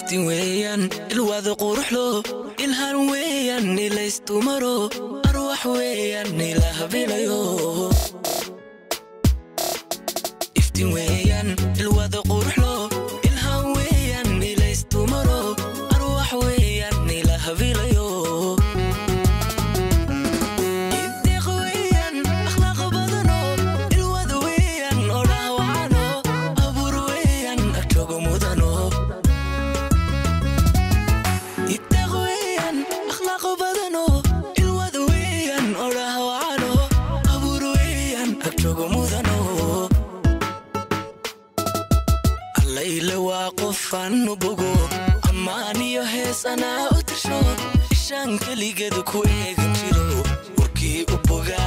Iftiin weeyaan ilwaada quruxlo, ilhaan weeyaan ilaystumaro, arwax weeyaan ila habilayo. Iftiin weeyaan ilwaada quruxlo, ilhaan weeyaan ilaystumaro, arwax weeyaan ila habilayo. Deeq weeyaan akhlaaq badano, ilwaad weeyaan odhaawacano, abuur weeyaan agtooga mudano. Deeq weeyaan akhlaaq badano, ilwaad weeyaan odhaawacano, abuur weeyaan agtooga mudano. Allayle waa qofaan u bogo, ammaan iyo hees anaa u tasho, ishaan keligeed ku eegan jiro, warkii u bogaa.